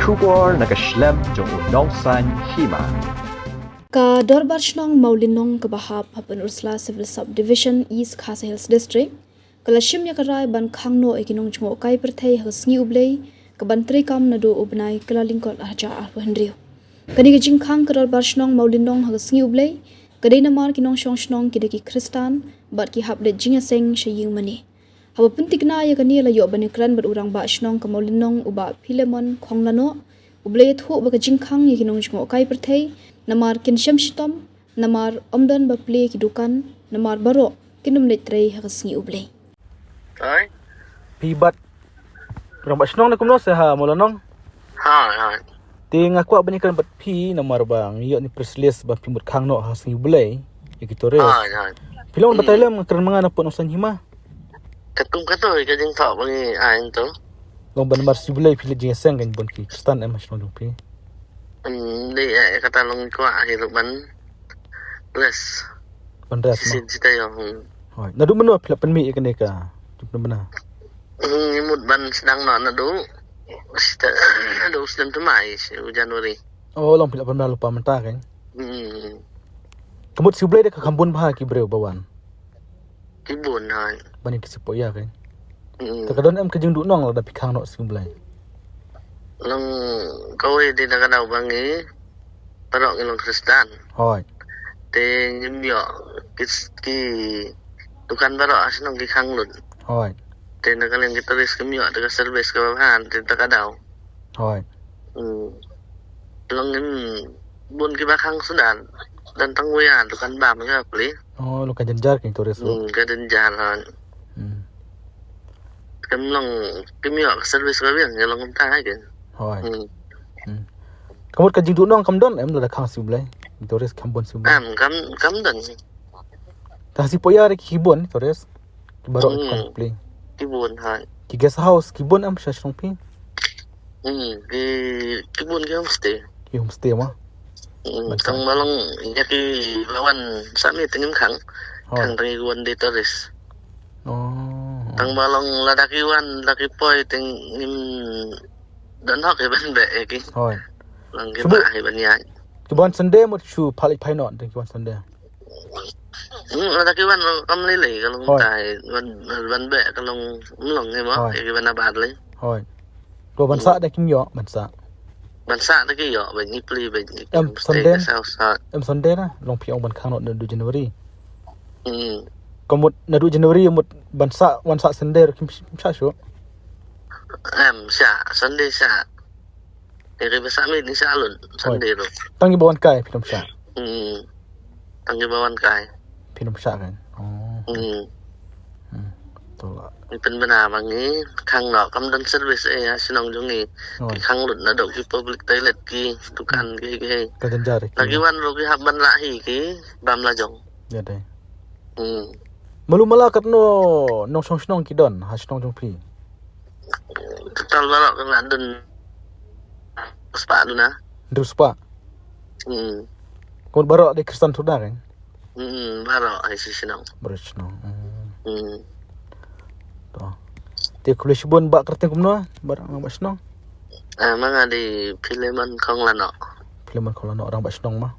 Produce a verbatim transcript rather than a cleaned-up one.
Khubor na ka shlem jong u Nongsaiñ Hima. Ka Dorbar Shnong Mawlynnong kaba hap ha Pynursla Civil Subdivision, East Khasi Hills District, ka la shim ïa ka rai ban khang noh ïa ki nongjngohkai pyrthei ha ka sngi U Blei, kaban treikam naduh u bnai Kyllalyngkot arhajar arphew hynriew. Kane ka jingkhang ka Dorbar Shnong Mawlynnong ha ka sngi U Blei, ka dei namar ki nongshong shnong ki dei ki Khristan, bad ki hap leit jingïaseng sha ïing mane. Haba pyntikna ïa kane la ïoh ban ïakren bad u Rangbah Shnong ka Mawlynnong u Bah Philemon Khonglynoh, u la ïathuh ba ka jingkhang ïa ki nongjngohkai pyrthei, namar kin shem shitom, namar ym don ba plie ki dukan, namar baroh kin ym leit trei ha ka sngi U Blei. Ai. Phi bad Rangbah Shnong ne kumno se ha Mawlynnong? Ha, ha. Te nga kwah ban ïakren bad phi namar ba ngi ïoh ni press release ba phi mut khang noh ha sngi U Blei ïa ki tourist. Ha, ha. Phi long batai lem, nga kren ma nga na pun Nongsaiñ Hima. Katkum kato ka jingthoh ba ngi ai to. Long ban mar sngi U Blei phi leit jingïaseng kan bun ki Khristan em ha shnong jong phi. Hmm, dei eh kata long kwah hi ruh ban rest. Ban rest ma. Sin sita yo. Hmm. Hoi. Naduh mynno phi la pynmih ïa kane ka jingpynbna? Hmm, ngi mut ban sdang noh naduh sita, naduh snem thymmai, u January. Oh, long phi la pynbna lypa mynta kan? Hmm. Ka mut sngi U Blei da ka kham bun bha ki briew ba wan. Ki bun hoi. Ban ïa ki sipok ïa kan. Hmm. Te ka don em ka jingduhnong lada phi khang noh sngi U Blei? Long kawei dei na ka daw ba ngi baroh ngi long Khristan. Hoi. Te ngim ïoh ki, ki dukan baroh ha shnong ki khang lut. Hoi. Te na ka liang ki tourist kim ïoh te ka service kaba bha te ta ka daw. Hoi. Hmm. Long ngim bun kiba khang suda. Don tang wei ïa dukan bam ka pli. Oh, long ka jynjar ki tourist. Hmm, ka jynjar hoi. Hmm. Kam long, kim ïoh ka service ba biang, ïa long kumta ha ki. Hoi. Hmm. Hmm. Ka mut ka jingduhnong kam don em lada khang sngi U Blei? Tourist kham bun sngi U Blei. Em, kam, kam don. Ka sipok ïa ki bun tourist. Ki baroh ki khang pli. Ki bun hoi. Ki guest house ki bun em sha shnong phi? Hmm, ki, ki bun ki homestay. Ki homestay ma. Hmm, tang ba long ïa kiba wan sah miet te ngim khang. Hoi. Khang tang ïa ki wan dei tourist. Oh. Tang ba long lada ki wan, lada ki poi te ngim don hok ïa ban beh ïa ki. Hoi. Long ki ba hi ban ïa. Ki wan Sunday mut shu phah leit phai noh te ki wan Sunday. Hmm, lada ki wan kam lei lei ka long tai wan, wan beh ka long mlong hi mo. Hoi. Ïa ki ban abar lei. Hoi. To ban sah da kim ïoh, ban sah. Ban sah da ki ïoh, ban ngi pli, ban ngi em Sunday. Em Sunday na, long phi ong ban khang noh naduh January. Hmm. Ka mut naduh January mut ban sah, wan sah Sunday ruh kim, kim sah shuh. Em, sah, Sunday sah. Ïa kiba sah miet ngi sah lut Sunday ruh. Tang kiba wan kai phin ym shah. Hmm. Tang kiba wan kai. Phin ym shah kan. Oh. Hmm. Hmm. To la. Ngi pynbna ma ngi khang noh kam don service eh ha shnong jong ngi. Hoi. Ki khang lut naduh ki public toilet ki dukan ki ki. Ka jynjar ki. Lada ki wan ruh ki hap ban rah hi ki bam la jong. Ïa dei. Hmm. Malu mala katno nongshong shnong ki don ha shnong jong phi? Total baroh ka nga don spah duna. Hynriew spah. Hmm. Ka mut baroh dei Khristan suda kan? Hmm, baroh ha shi shnong. Baroh shnong. Hmm. Hmm. To. Te khublei shibun, Bah kyrteng kumno, Bah, Rangbah Shnong? Ah, ma nga dei Philemon Khonglynoh. Philemon Khonglynoh, Rangbah Shnong ma.